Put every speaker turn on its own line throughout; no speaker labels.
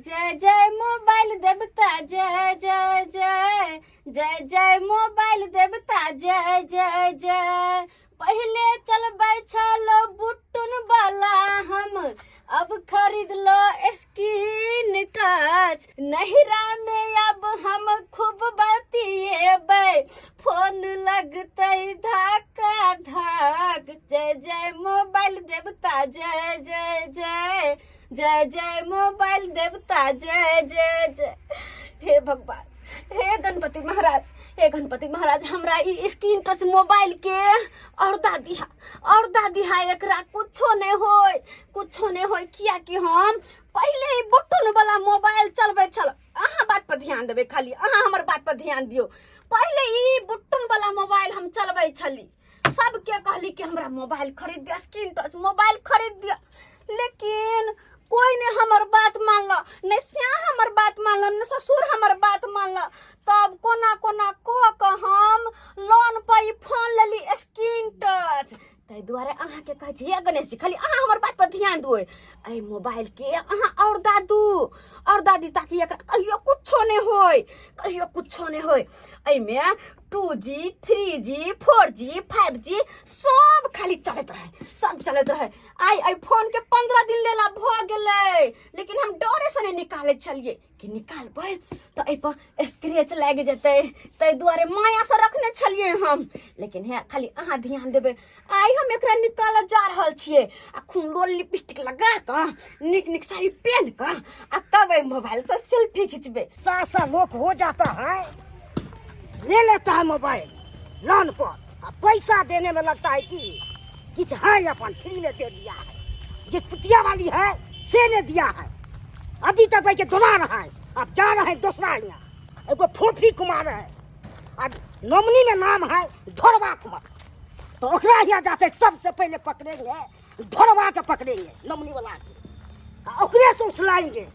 जय जय मोबाइल देवता जय जय जय जय जय मोबाइल देवता जय जय जय। पहिले चलबै छलो बुटुन वाला हम, अब खरीद लो स्क्रीन टच। नहिरा में अब हम खूब बतिएबै, फोन लगतै धक्का धक। जय जय मोबाइल देवता जय जय जय जय जय मोबाइल देवता जय जय जय। हे भगवान, हे गणपति महाराज, हे गणपति महाराज, हमरा ई स्क्रीन टच मोबाइल के और दादी हा, और दादी हा, एकरा कुछो नहीं होय, कुछो नहीं होय। किया कि हम पहिले ही बटन वाला मोबाइल चलबै छल। अहाँ बात पर ध्यान देबै, खाली अहाँ हमर बात पर ध्यान दियौ। पहिले ई बटन वाला मोबाइल हम चलबै छली, सबके कहली कि हमरा मोबाइल खरीद दिअ, स्क्रीन टच मोबाइल खरीद दिअ, लेकिन कोई ने हमर बात मानल, ने श्याम हमर बात मानल, ने ससुर हमर बात मानल। तब कोना कोना कऽ कऽ हम लोन पर ई फोन लेली स्क्रीन टच। ताहि दुआरे अहाँके कहै छी, हे गणेश जी, खाली अहाँ हमर बात पर ध्यान दियौ। एहि मोबाइल के अहाँ और दादू और दादी, ताकि एकरा कहियो कुछो नहि होय, कहियो कुछो नहि होय। एहिमे 2G 3G 4G 5G सब खाली चलैत रहे, सब चलैत रहे। आइ एहि फोन के 15 दिन लेला भऽ गेलै, लेकिन हम डरे से नहि निकालै छलियै कि निकालबै तऽ एहिपर स्क्रेच लागि जेतै, ताहि दुआरे मायासँ रखने छलियै हम। लेकिन हे खाली अहाँ ध्यान देबै, आइ हम एकरा निकालऽ जा रहल छियै आ खूब रोल लिपस्टिक लगा कऽ नीक नीक साड़ी पहन कऽ आ तब एहि मोबाइलसँ सेल्फी खिचबै।
सा सा लोग हो जाता है, ले लेता है मोबाइल लोन पर, आ पैसा देने में लगता है कि किछ है अपन फ्री में दे दिया है। जो पुटिया वाली है से ने दिया है, अभी तक भाई के दौड़ा रहा है, अब जा रहा है दूसरा यहाँ। एगो फोफी कुमार है और नॉमिनी में नाम है ढोरवा कुमार, तो ओकरा यहाँ जाते सबसे पहले पकड़ेंगे, ढोरवा के पकड़ेंगे नॉमिनी वाला के, आ ओकरे से उछलाएंगे।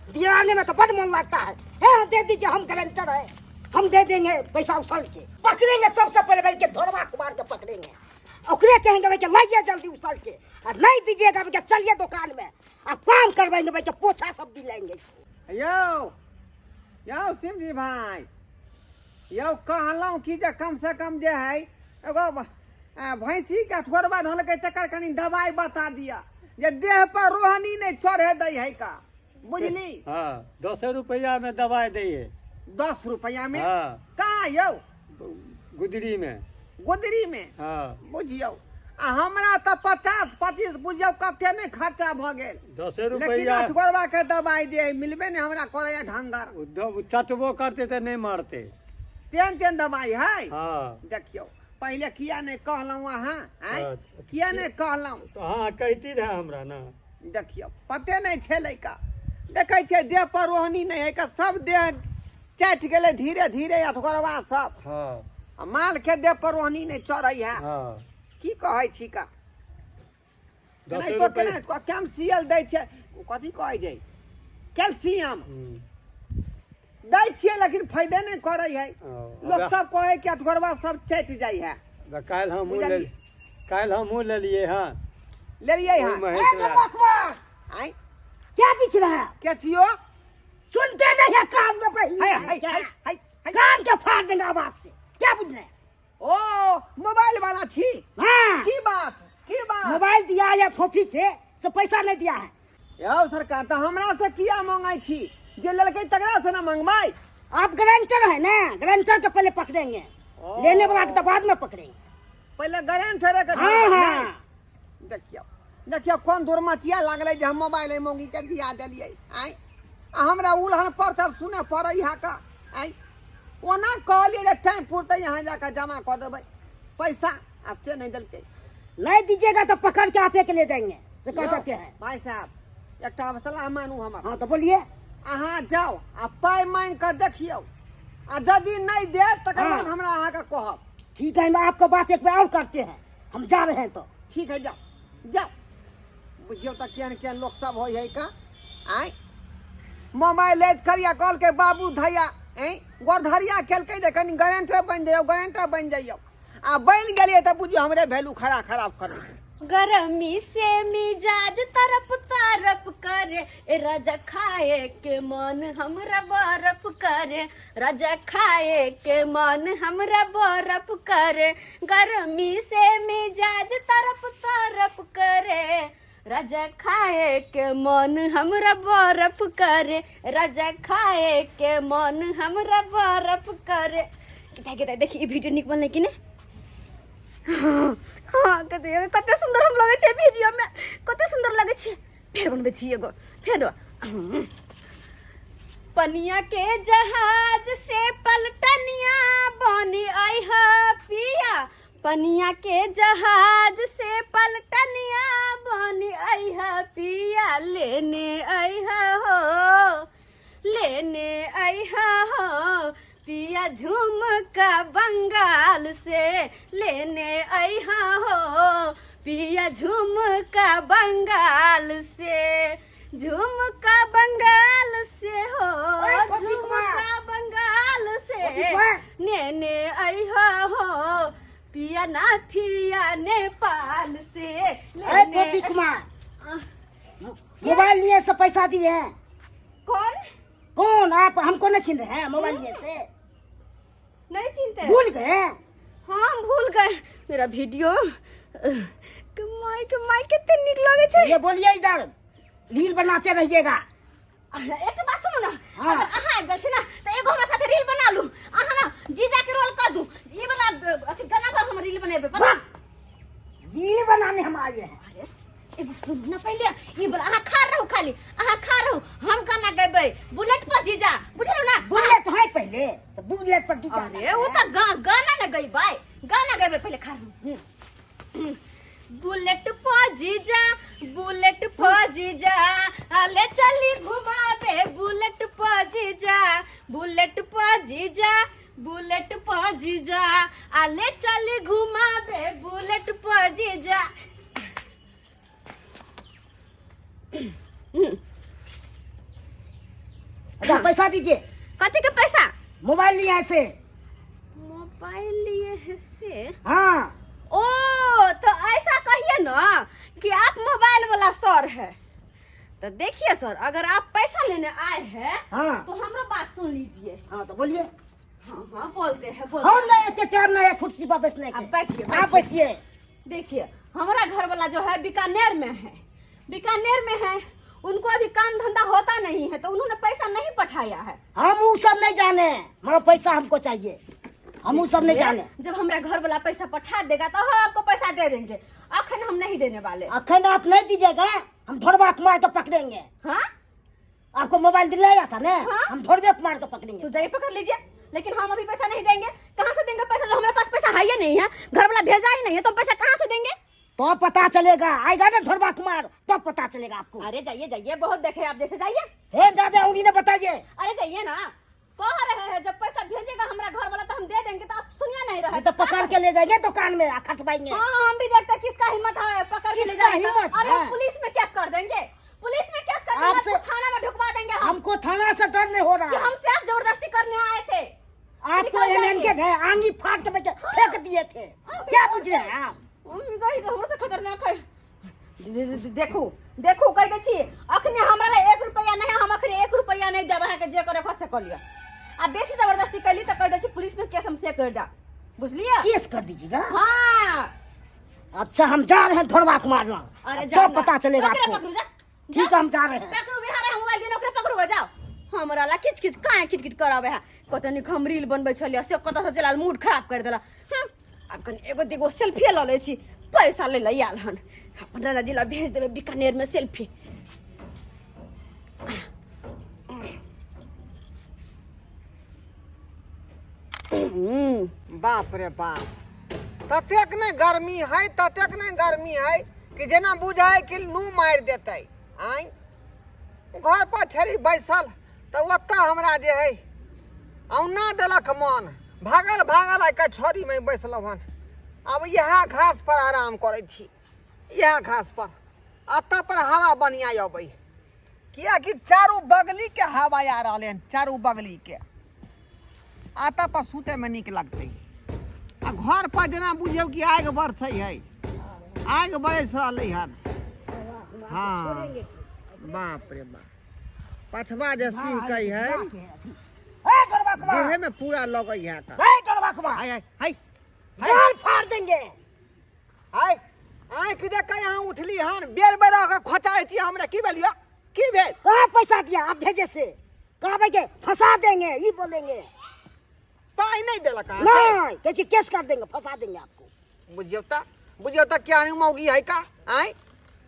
दिलाने में तो बड़ मन लगता है, हे दे दीजिए, हम गारंटर है, हम दे देंगे पैसा उछल के। पकड़ेंगे सबसे पहले भाई के ढोरवा कुमार के पकड़ेंगे, ओकरे कहेंगे भाई के लाइए जल्दी उछल के, आ नहीं दीजिएगा भाई के चलिए दुकान में आ काम करवाएंगे भाई के पोछा सब दिलाएंगे इसको।
यौ यौ शिवजी भाई, यौ कहलहुँ कि जे कम से कम जे है एगो भैंसी के थोड़बा धलकै तकर कनि दवाइ बता दिअ जे देह पर रोहनी नहि चढ़े दै है का, बुझली?
हाँ, 10 रुपया में दवाई दै है।
10 रुपया में?
हाँ।
कहाँ यौ?
गुदरी में।
गुदरी में?
हाँ।
बुझियौ, आ हमरा तऽ 50-25 बुझियौ कते नहि खर्चा भऽ गेल।
10
लेकिन
रुपया।
अठगोरबा के दवाइ जे मिलबे नहि हमरा करैया ढंगर।
ओ चटबो करते तऽ नहि मरते।
तेहन तेहन दवाइ है?
हाँ।
देखियौ पहिले किया नहि कहलहुँ अहाँ, आँय?
हाँ।
किया नहि कहलहुँ?
तऽ अहाँ कहिती रहए हमरा ने।
देखियौ पते नहि छलै का, देखै छियै देह पर रोहनी नहि है का, सब देह चाटि गेलै धीरे धीरे अठगोरबा सब।
हाँ।
आ माल के देह पर रोहनी नहि चढ़ै है।
हाँ।
की कहै छी का?
दसे
केनाहितो
रुपैआ।
केनाहितो कैल्सियम दै छै, ओ कथी कहै छै? कैल्सियम दै छियै, लेकिन फायदे नहि करै है।
ओ,
लोक सब कहै कि अठगोरबा सब चाटि जाइ है।
तऽ काल्हि हमहूँ
बुझलियै?
लेल, काल्हि हमहूँ लेलियै हँ।
लेलियै हँ?
ओहि महेश
ए,
वला।
अखबार।
आँय?
क्या बीच रहा है?
के छियो?
सुनते नहीं है कान में पहली।
है, है, है, है, है।
कान के फाड़ देंगे आवाज से, क्या बुझ रहे हैं?
ओ मोबाइल वाला छी?
हाँ।
की बात, की बात?
मोबाइल दिया है फोफी के, से पैसा नहीं दिया है।
यौ सरकार, तऽ हमरा से किया मांगै छी? जे लेलकै तकरा से ना मांगबै।
आप गारंटर है ना, गारंटर के पहले पकड़ेंगे,
ओ।
लेने वाला के तो बाद में पकड़ेंगे।
पहले गारंटर के
हाँ,
धरबै,
हाँ।
नहि? देखियौ, देखियौ कोन दुर्मतिया लागलै जे हम मोबाइल एहि मौगी के दिया देलियै। आँय, आ हमरा उलहन पर तर सुनऽ पड़ै है का? आँय, ओना कहलियै जे टाइम पुरतै यहाँ जाकऽ जमा कऽ देबै पैसा, आ से नहि देलकै।
नहीं दीजिएगा तो पकड़ के आपे के ले जाएंगे, से कह
यौ,
देते हैं।
भाई साहब, एकटा सलाह मानू हमर।
हाँ तो बोलिए।
अहाँ जाउ आ पाइ मांगि कऽ देखियौ, आ यदि नहि देत तकर
हाँ।
बाद हमरा अहाँके कहब।
ठीक है, हम आपको बात एक बार और करते हैं, हम जा रहे हैं तो।
ठीक है, जाओ जाओ। बुझियौ तऽ केहन केहन लोक सब होइ है का। आँय, मोबाइल लैत करिया कहलकै बाबू धैया, आँय गोरधरिया केलकै जे कनि गारंटर बनि जइयौ, गारंटर बनि जइयौ, आ बनि गेलियै तऽ बुझियौ हमरे वैल्यू खराब करै।
गर्मी से मिजाज तरप तरप करे, ए राजा खाए के मन हमरा बरफ करे, राजा खाए के मन हमरा बरफ करे। गर्मी से मिजाज तरप तरप करे, राजा खाए के मन हमरा बरफ करे, राजा खाए के मन हमरा बरफ करे। कते देखी ई वीडियो नीक बनलै कि नहि? हाँ हाँ, कते कते सुंदर हम लगै छै वीडियो में, कते सुंदर लगै छै। फेर बनबै छी एगो फेर। पनिया के जहाज से पलटनिया बनी आई हा पिया, पनिया के जहाज से पलटनिया बनी आई हा पिया, लेने आई हा हो, लेने आई हा हो पिया झुमका बंगाल से, लेने आई हा हो पिया झुमका बंगाल से, झुमका बंगाल से हो,
ओए, गोपी कुमार।
झुमका बंगाल से
गोपी कुमार।
नेने अइहा हो पिया नाथिया नेपाल से,
अरे
लेने
गोपी कुमार, मोबाइल लिए से पैसा दिए हैं?
कौन?
कौन आप हमको नहीं छीन रहे हैं मोबाइल लिए से?
नहीं चिनते?
भूल गए?
हाँ हम भूल गए। मेरा वीडियो के माइक, माइक कते नीक लगे छै।
ये बोलिए, इधर रील बनाते रहिएगा।
एक बात सुनू ना।
हाँ।
अगर अहाँ आबि गेल छी ना तऽ एगो हमरा साथे रील बना लू। अहाँ ना जीजा के रोल कर दू, ई वाला अथी गाना पर हम रील बनेबै, पता?
वाह! रील बनाने हम आए हैं।
अरे एगो सुनू ना पहिले, ई वाला अहाँ खा रहू, खाली अहाँ खा रहू, हम गाना गेबै बुलेट पर जीजा, बुझलू ना?
बुलेट है पहले सब, बुलेट पर जीजा।
अरे ओ तऽ गाना न गइबै, गाना गइबै, पहिले खा रहू। बुलेट पर जीजा, बुलेट पर जीजा ले चली घुमाबे, बुलेट पर जीजा, बुलेट पर जीजा, बुलेट पर जीजा ले चली घुमाबे, बुलेट पर जीजा।
अच्छा पैसा दीजिए।
कथी के पैसा?
मोबाइल लिए ऐसे।
मोबाइल लिए है से?
हाँ।
ओ तो ऐसा कहिए ना कि आप मोबाइल वाला सर है। तो देखिए सर, अगर आप पैसा लेने आए हैं,
हाँ।
तो हमरो बात सुन लीजिए।
हाँ तो बोलिए।
हाँ हाँ बोलते हैं, बोलते
हम
हैं।
नहीं इतने टाइम नहीं है कुर्सी पर बैठने के।
आप बैठिए,
आप
बैठिए।
बैठिए।
देखिए हमारा घर वाला जो है बीकानेर में है, बीकानेर में है, उनको अभी काम धंधा होता नहीं है तो उन्होंने पैसा नहीं पठाया है।
हम वो सब नहीं जाने, मगर पैसा हमको चाहिए, हम वो सब नहीं जाने।
जब हमारा घर वाला पैसा पठा देगा तो हम आपको पैसा दे देंगे, अखन हम नहीं देने वाले।
अखन आप नहीं दीजिएगा, हम ढोरबा कुमार को पकड़ेंगे।
हाँ?
आपको मोबाइल दिलाया था ना?
हाँ?
हम ढोरबे कुमार को पकड़ेंगे।
तो जाइए पकड़ लीजिए, लेकिन हम अभी पैसा नहीं देंगे। कहाँ से देंगे पैसा, जो हमारे पास पैसा है ही नहीं है, घर वाला भेजा ही नहीं है तो हम पैसा कहाँ से देंगे?
तो पता चलेगा, आएगा ना ढोरबा कुमार तब पता चलेगा आपको।
अरे जाइए जाइए, बहुत देखे आप जैसे, जाइए।
हे दादा उन्हीं ने बताइए।
अरे जाइए ना, कह रहे हैं जब पैसा भेजेगा हमारा घर वाला तो हम दे देंगे, तो आप सुनिए नहीं रहे।
तो पकड़ के ले जाएंगे दुकान में खटवाएंगे।
हाँ हम भी देखते हैं किसका हिम्मत है पकड़ के ले
किसका
जाएंगे।
हिम्मत
अरे
है?
पुलिस में केस कर देंगे, पुलिस में केस कर देंगे,
आपसे-
आपको थाना में ढुकवा देंगे हम।
हमको थाना से डर नहीं हो रहा
कि हमसे आप जबरदस्ती करने आए थे।
आपको
निकल
एन एन के
जाइए।
थे, आंगी फाड़ के बेटे फेंक दिए थे, क्या बुझ रहे हैं आप?
गई तो हमरो से खतरनाक है। देखू देखू कह दै छी, अखने हमरा लग 1 रुपया नहीं, हम अखने 1 रुपया नहीं देब अहाँके, जे करे से कऽ लिअ। आ बेसी जबरदस्ती कैली तऽ कह दै छी पुलिस में केस हम से कर दा, बुझलियै?
केस कर दीजिएगा?
हाँ।
अच्छा हम जा रहे हैं ढोरबा कुमार लग।
अरे
अब
जाओ
तो पता चलेगा
ओकरे
आपको।
पकड़ू जा।
ठीक है हम जा रहे हैं।
पकड़ू बिहार हम मोबाइल देने, ओकरे पकड़ू जाओ। हमरा ला किच किच काहे किच किच करावे है, कत नीक हम रील बनबै छलियै से कतऽ से चलाल मूड खराब कर देला। आब कनि एगो दूगो सेल्फी लऽ लै छी, पैसा लै लए आयल हन, अपन राजा जी ला भेज देबै बीकानेर में सेल्फी।
बाप रे बाप, ततेक ने गर्मी है, ततेक ने गर्मी है कि जेना बुझाय कि लू मारि देतै। आँय घर पर छली बैसल तऽ ओतऽ हमरा जे है औना देलक मन, भागल भागल आइ कऽ छड़ीमे बैसलहुँ हन। आब इएह घास पर आराम करै छी, इएह घास पर, एतऽ पर हवा बढ़िआँ अबै, किएकि चारू बगलीके हवा आ रहलै हन, चारू बगलीके। एतऽ पर सुतैमे नीक लगतै। आ घर पर जेना बुझियौ कि आगि बरसै है। आगि बरसि रहलै हन। हाँ।
छोड़ेंगे।
बाप रे बाप, पठवा जे सिहकै है।
ए गड़बकवा,
देहे में पूरा लगै है का।
ए गड़बकवा,
हाय हाय हाय।
जान फाड़ देंगे।
हाय, आँखि देख के यहाँ उठली हन, बेर बेर आके खोचाइ छी हमरा। की भेल यौ? की भेल?
कहाँ पैसा दिया आप भेजे से? कहाँ के फंसा देंगे, ये बोलेंगे।
पाइ नहि देलक अहाँके?
नहीं, कहै केस कर देंगे, फंसा देंगे आपको।
बुझियौ तऽ, बुझियौ तऽ, क्या मौगी है का आँय।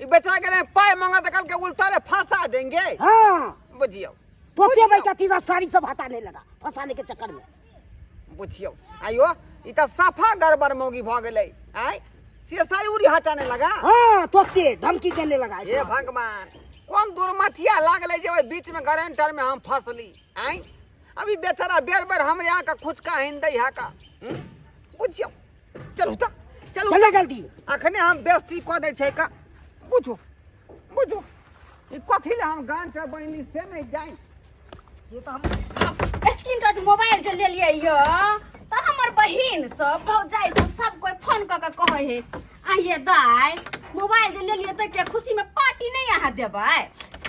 ई बेचारा के पाइ मांगत तऽ कहलकै उल्टा रे फंसा देंगे।
हाँ।
बुझियौ।
पोते भाई का तीसरा साड़ी सब हटाने लगा फंसाने के चक्कर में।
बुझियौ आइयो, ई तऽ सफा गड़बड़ मौगी भऽ गेलै आँय। से साड़ी उड़ी हटाने लगा।
हाँ, तोते धमकी देने लगा।
हे भगवान, कोन दुर्मतिया लागलै जे ओहि बीच में गारंटर में हम फंसली आँय। अभी बेचारा बेर बेर हमरे आके खुचका हिन दै है का। बुझियौ, चलू तऽ, चलू।
चले जल्दी।
अखने हम बेइज्जती कऽ दै छै का। बुझू, बुझू, ई कथी लए हम गारंटर बनी से नहि जानि।
स्क्रीन टच मोबाइल जे लेलियै यऽ तऽ हमर बहिन सब, भौजाइ सब, सब कोइ फोन कऽ के कहै है, आइये दाइ, मोबाइल जे लेलियै तऽ के खुशीमे पार्टी नहि अहाँ देबै?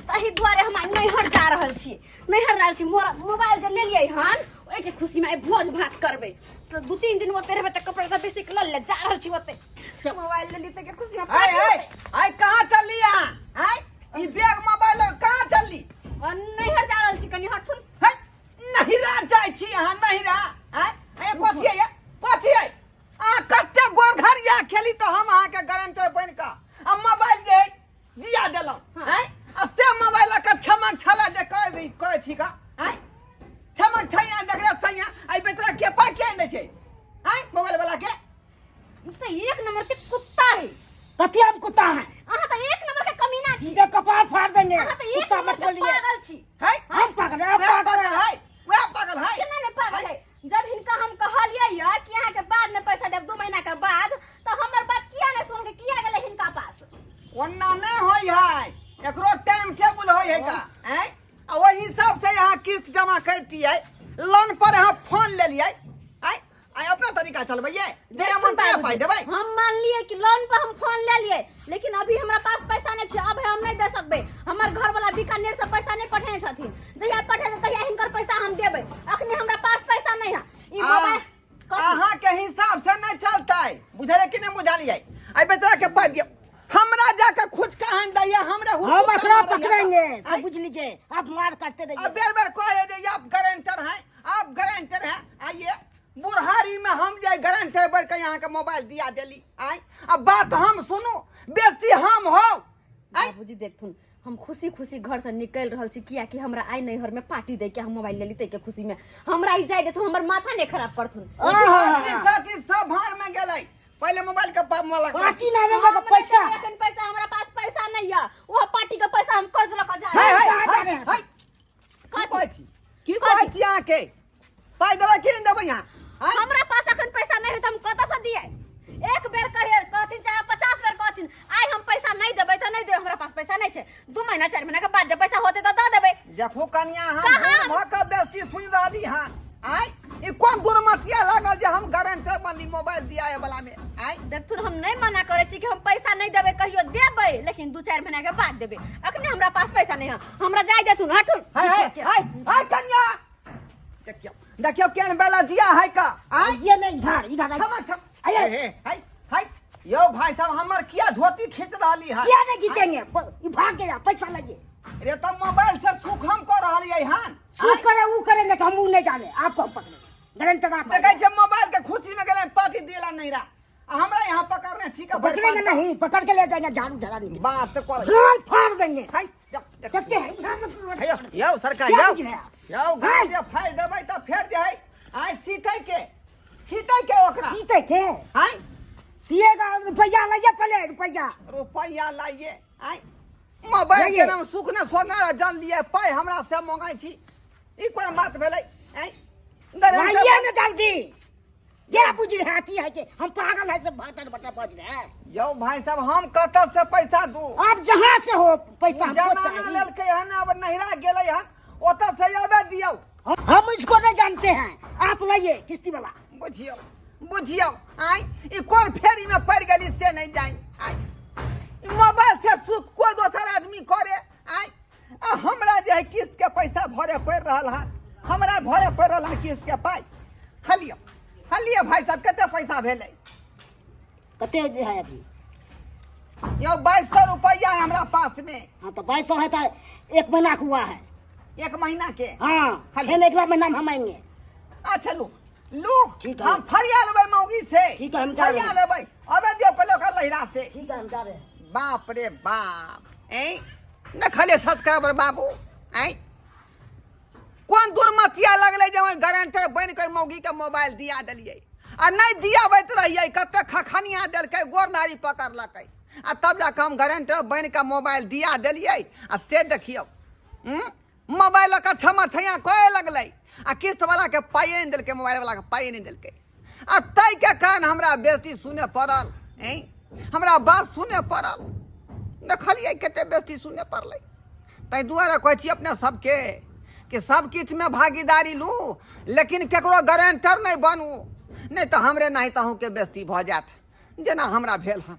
ताहि दुआरे हम आइ नैहर जा रहल छी, नैहर रहल छी। मोबाइल जे लेलियै हन, ओहिके खुशीमे आइ भोज भात करबै। तऽ 2-3 दिन ओतै रहबै तऽ कपड़ा तऽ बेसी लऽ ले जा रहल छी ओतै। मोबाइल लेलियै तऽ के खुशीमे
आइ
पार्टी
आइ
होतै।
आइ कहाँ चलली अहाँ आइ? ई बैग मोबाइल लऽ कहाँ चलली?
आ, नैहर जा रहल छी, कनि हटथुन।
है, नहिरा जाइ छी अहाँ नहिरा आइ? ए कथी है, कथी है? अहाँ कते गोरधरिया खेली तऽ हम अहाँके गारंटर बनि कऽ आ मोबाइल जे है दिया देलहुँ।
हाँ।
आँय, आ से मोबाइल लऽ कऽ छमक छला जे करै करै छी का आँय, छमक छैया देखले सैया। आइ बेचारा के पाइ किया नहि दै छै आँय मोबाइल वाला के?
ई तऽ एक नंबर के कुत्ता है।
कथी हम कुत्ता है?
अहाँ तऽ एक नंबर के कमीना छी।
सीधे कपार फाड़ देंगे।
अहाँ तऽ एक
कुत्ता
नंबर
मत
के
बोलिए।
पागल छी।
है,
हम पागल है? आप
वएह
पागल है।
पागल है, वएह पागल है।
केना नहि पागल है? जब हिनका हम कहलियै यऽ कि अहाँके बाद में पैसा देब, 2 महीना के बाद, तऽ हमर बात किया नहि सुन के किया गेलै हिनका पास?
ओना नहि होइ है, एकरो टाइम टेबुल होइ है का आँय। आ ओहि हिसाब से यहाँ किस्त जमा करतियै, लोन पर अहाँ फोन लेलियै आँय, आइ अपना तरीका चलबैयै जे मन तैया पाइ देबै।
हम मानलियै कि लोन पर हम फोन ले लिए, लेकिन अभी हमरा पास पैसा नहीं छै। अब हम नहीं दे सकबै। हमर घर वाला बीकानेर से पैसा नहीं पठेने छथिन। जहिया पठेतै तहिया हिनकर पैसा हम देबै। अखनी हमरा पास पैसा नहीं है। ई मोबाइल कथी?
अहाँ के हिसाब से नहीं चलतै, बुझलियै कि नहीं बुझलियै? आइ बेचारा के पाइ दियौ, हमरा जाके खुद कहान दैया हमरा।
हम
हुकुम
अकरा
मारैया।
पकड़ेंगे।
आँय?
सब बुझ लीजिए, आप मार काटते
अब
रहिए।
बेर बेर कहे जे आप गारंटर हैं, आप गारंटर हैं। आइए बुढ़ारी में हम जे गारंटर बढ़ के यहाँ के मोबाइल दिया देली आय, अब बात हम सुनू, बेइज्जती हम हो आय।
बाबूजी देखथुन, हम खुशी खुशी घर से निकलि रहल छी, कियाकि हमरा आइ नैहर में पार्टी दे के हम मोबाइल लेली, ताहि के खुशी में हमरा ई जाय देथुन, हमर माथा नहीं खराब करथुन।
साथी साथी सब भार में गेलै। पहिले मोबाइल के मोबाइल
पार्टी ना
हम
देंगे
नहि
पैसा।
देबै एखन पैसा, हमरा पास पैसा नहीं है। वो पार्टी के पैसा हम कर्ज लऽ कऽ जा
है
रहल
है
कहाँ जा
है
रहे हैं?
है, की कहै छी, की कहै छी अहाँके? पाइ देबै कि नहि देबै अहाँ आँय?
हमरा पास अखन पैसा नहीं है तऽ हम कतऽ से दिए? एक बेर कहिए कहथिन चाहे 50 बेर कहथिन, आइ हम पैसा नहीं देबै तऽ नहीं देबै। हमरा पास पैसा नहीं छै। 2 महीना 4 महीना के बाद जब पैसा होते तऽ दऽ देबै।
देखू कनिया, हम
कहाँ?
भूल भऽ कऽ बेइज्जती सुनि रहली हन आय। ई कोन दुर्मतिया लागल जे हम गारंटर बनली मोबाइल दियाए वाला में आय?
देखथुन, हम नहीं मना करै छी कि हम पैसा नहीं देबै। कहियो देबै, लेकिन 2-4 महीना के बाद देबै। अखने हमरा पास पैसा नहीं है, हमरा जाय देथुन, हटुन।
हाय हाय हाय हाय, कन्या देखियौ, देखियौ केहन बेला दिया है का आय।
ये नहीं, इधर इधर आइए।
क्षमा क्षमा।
आइए।
हे हाय हाय, यौ भाई साहब, हमर किया धोती खींच रहली है?
क्या नहीं खींचेंगे? ये भाग गया, पैसा लगे।
रे तो मोबाइल से सुख हम कर रहलियै हन।
सुख करे वो करे, नहीं तो हम वो नहीं जाने। आपको हम पकड़े, गारंटर आप।
देखै छियै, मोबाइल के खुशी में गेलै पार्टी दिला नहीं रहा, आ हमरा यहाँ पकड़ने छी के।
पकड़ेंगे नहीं, पकड़ के ले जाएंगे, झाड़ू झड़ा नहीं
बात कर।
गाल फाड़ देंगे।
हाय जाओ, देखो।
देखते हैं इधर मत-
हे यौ सरकार।
क्या
यौ
बुझ रहे हैं आप?
यौ गाल जे फाड़ि देबै तऽ फेर जे है आइ सीतै के, सीतै के ओकरा।
सीते थे।
आइ
सिएगा, रुपया लाइए पहले, रुपया।
रुपैआ लाइए। आइ मोबाइल के
लाइए।
नाम सुख ने सोना जल लिए पाइ हमरा से मंगाइ छी, ई कोन बात भेलै आइ?
लाइए ना जल्दी। क्या बुझ रहे हैं, आती है कि हम पागल है, सब बटर बटर बज रहे हैं।
यौ भाई साहब, हम कतऽ से पैसा दू?
आप जहाँ से हो, पैसा हमको
जमाना
चाहिए।
लेलकै हन, अब नहिरा गेलै हन, ओतऽ से अबे दियौ।
हम इसको नहीं जानते हैं, आप लाइए किस्ती वाला।
बुझियौ, बुझियौ, आइ ई कोन फेरी में पड़ि गेली से नहीं जानि। मोबाइल से सुख कोई दोसर आदमी करे आय आ हमरा जे है किस्त के पैसा भरे पड़ि रहल हन, हमरा भरे पड़ि रहल हन किस्त के पाइ। हलियो हलियो भाई साहब, कते पैसा भेलै?
कते है अभी?
यौ 2200 रुपया है हमरा पास में।
हाँ तो 2200 है तो 1 महीना का हुआ है।
1 महीना के?
हाँ,
हलो।
फिर अगला महीना में हम आएंगे।
अच्छा लू लू,
ठीक है।
हम फरिया लेबै मौगी से।
ठीक है, हम जा रहे
फरिया
हैं।
लेबै, अबे दियौ पहिले ओकरा लहिरा से।
ठीक है, हम जा रहे हैं।
बाप रे बाप, ऐं देखले सब्सक्राइबर बाबू, ऐं कोन दुर्मतिया लगलै जे ओहि गारंटर बनि कऽ मौगी के मोबाइल दिया देलियै। आ नहि दियाबैत रहियै, कते खखनिया देलकै, गोर नारी पकड़लकै, आ तब जाकऽ हम गारंटर बनि कऽ मोबाइल दिया देलियै। आ से देखियौ, मोबाइल लऽ कऽ छमर छैया कए लगलै, आ किस्त वाला के पाइए नहि देलकै, मोबाइल वाला के पाइए नहि देलकै। आ ताहिके कारण हमरा बेइज्जती सुनय पड़ल, ऐं हमरा बात सुनय पड़ल। देखलियै कते बेइज्जती सुनय पड़लै। ताहि दुआरे कहै छी अपने सबके कि सब किछुमे भागीदारी लू, लेकिन केकरो गारंटर नहि बनू, नहि तऽ हमरे नहि तऽ अहूँके बेइज्जती भऽ जायत, जेना हमरा भेल हन।